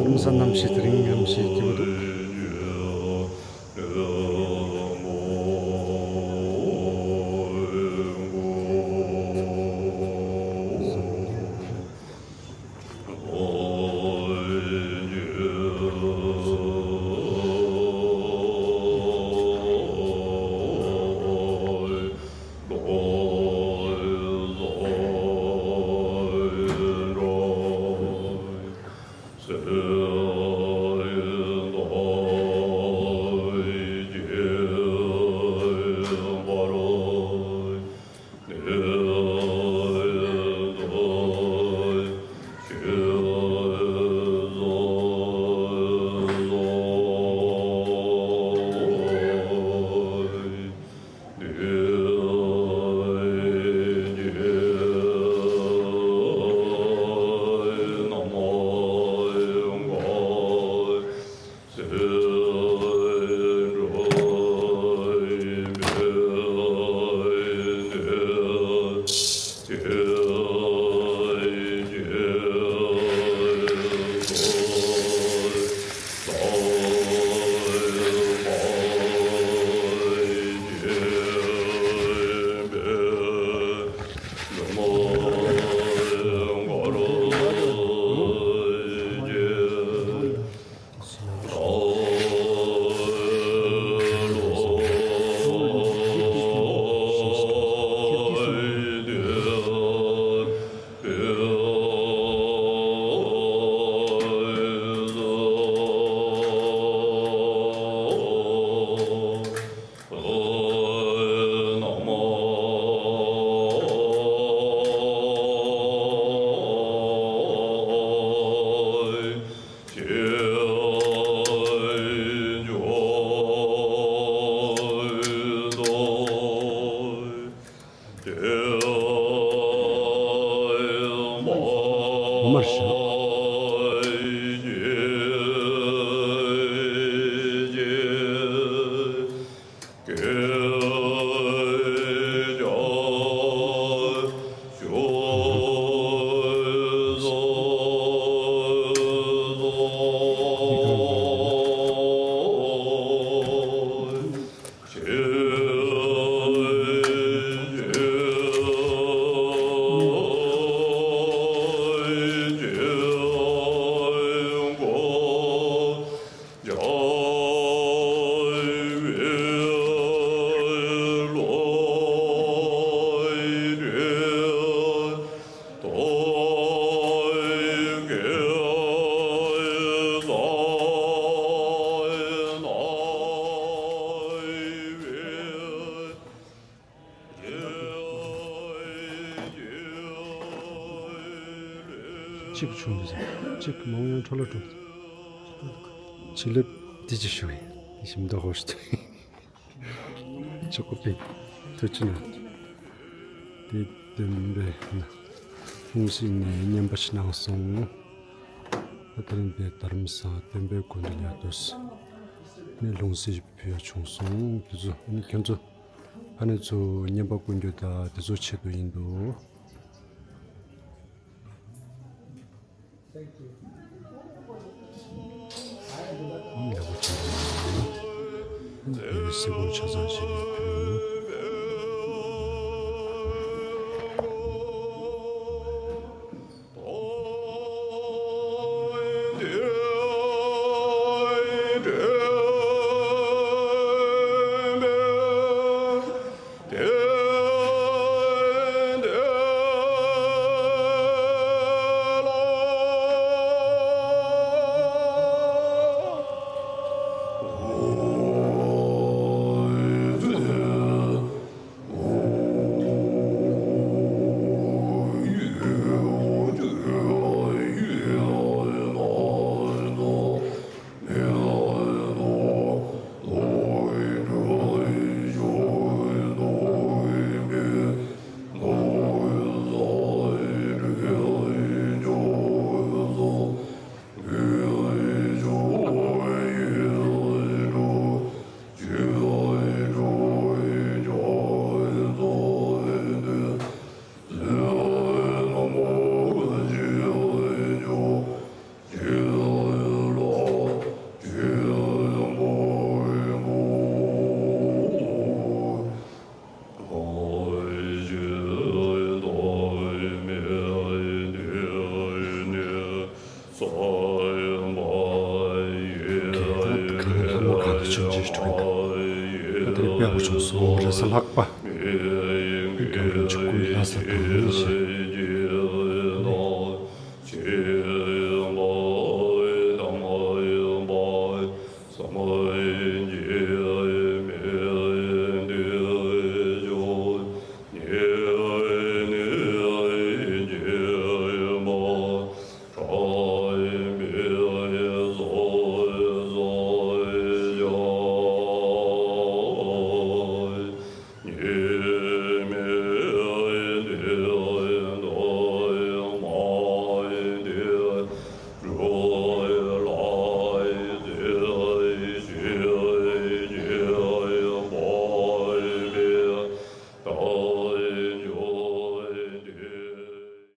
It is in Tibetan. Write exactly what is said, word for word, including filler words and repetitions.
ཀུན་བཟང་རྣམ་ཤེས་དེ་རིང་རྣམ་ཤེས་སྐྱིད་པོ་འདུག་གཅིག་བྱུང་འདུག་ཟེར། གཅིག་མང་ཡང་འཕྲོ་བརླག་འགྲོ་འདུག་ཕྱི་ལེབ་དེ་ཅི་ཞུ་ཡིན། ཞིམ་མདོག་ཧོ་ཞུ། ཆོག་གོ་པས། ཐུགས་རྗེ་གནང་། དེ་སྟོན་པའི་ལྷུང་བཟེད་ནས་བསྙེན་པ་ཞིག་གནང་སོང་། ད་རིང་པའི་དྷ་རམ་ས་སྟོན་པའི་སྐུ་མདུན་ལ་ཡར་འདུག་ནས་ལྷུང་བཟེད་ཕུལ་ཡ་བྱུང་སོང་། དེ་ཚོ་ནི་ཁྱོད་ཚོ་ཕ་ནས་ཚོ་བསྙེན་པ་བསྐུལ་རྒྱུ་དང་དེ་ཚོ་ཆེད་དུ་ཡིན་འདུག་ཡག་པོ་བྱུང་། དེ་བས་སེ་གོལ་ཆ་ཚང་ཞིག་ཡོད་ཕུལ། གྲོང་སོ་རེས་གཟའ་ལྷག་པ།